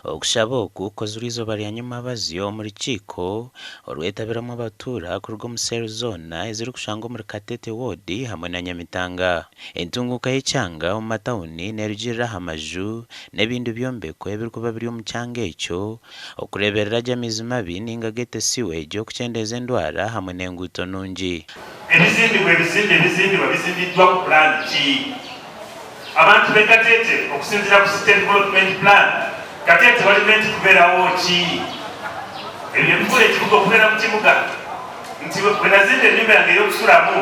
Okushaba oku kukozirwe eizooba rya nyomwabazyo omu rukiiko orwetabirwemu abatuura kuruga omu seeri zoona ezirikushangwa omuri Katete Ward hamwe na Nyamitanga. Entunguuka y'ekyanga omu matawuni nerugiirira aha maju n'ebindi byombeko ebirikuba biri omu kyanga ekyo, okureeberera gye amaizi mabi ninga agete sewage, okukyendeeza endwara hamwe n'enguuto nungi. Ebizimbibwa Ebizimbe ebizimbibwa bizimbiddwa ku pulaani ki? Abantu b'e Kateete okusinziira ku City Development Plan, Kateete wali meant kubeerawo ki? Ebyo ebikuura ekibuga okubeera mu kibuga nti bwenazimba ennyumba yange ey'okusulamu,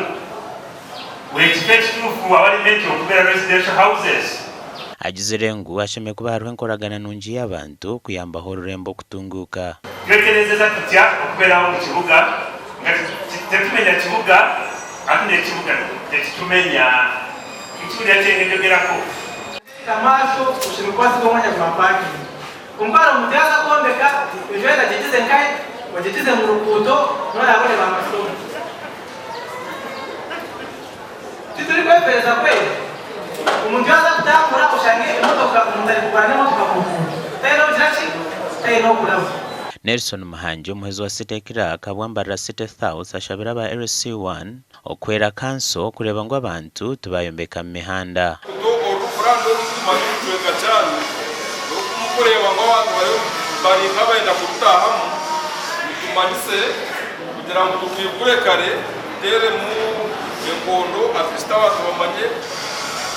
buri kifo ekituufu awali meant okubeera residential houses. Agizire ngu hashemereire kuba hariho enkoragana nungi y'abantu kuyambaho orurembo kutunguuka. Tweterezeza tutya okubeeraho mu kibuga nga tetumenya kibuga ate n'ekibuga tekitumenya? Mukiwulira kyenjogerako? Amaasho oshemeriire kuba asiga omwanya gwa parking. Kwonka hariho omuntu yaaza kwombeka enju yawe agigize nkahe, ogigize mu ruguuto noreeba oreeba amashomo. Titurikwefeereza kweri. Omuntu yaaza kutambura oshange emotoka omuntu arikugwana n'emotoka mu ruguuto taine ogira ki? Taine okuraba. Nelson Muhangi omuhwezi wa City Clerk ahabwa Mbarara City South ashabire aba LC I Okuhwera kanso kureeba ngu abantu tibayombeka mu mihanda. Oruguuto orurikuranda orurikumanya ekicweka kyanyu, n'oku murikureeba ngu abantu bariyo bari nk'abenda kurutaahamu, mutumanyise kugira ngu turwigure kare tuteeremu enkondo at least abantu bamanye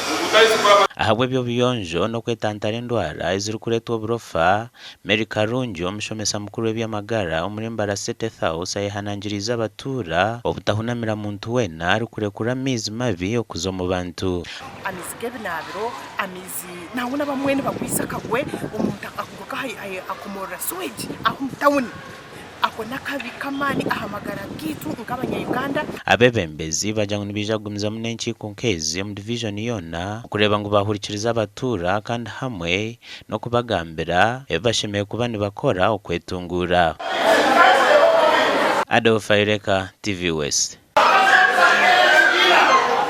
enguuto ahu zirikuraba. Ahabw'eby'obuyonjo n'okwetantara endwara ezirikureetwa oburofa, Mary Karungi, omushomesa mukuru w'eby'amagara omuri Mbarara City Health ayehanangiriize abatuura obutahunamira muntu weena arikurekura amaizi mabi okuza omu bantu. Amaizi g'ebinaabiro, amaizi nangwa n'abamwe nibagwisa akagwe omuntu akaguruka akomorora sewage aho omu tawuni. Ako n'akabi k'amaani aha magara gaitu nk'abanya-Uganda. Abeebembezi baagira ngu nibaija kugumizamu n'enkiiko nk'ezi omu divijoni yoona okureeba ngu baahurikiriza abatuura kandi hamwe n'okubagambira ebi bashemereire kuba nibakora okwetunguura. Adolf Aireka, TV West.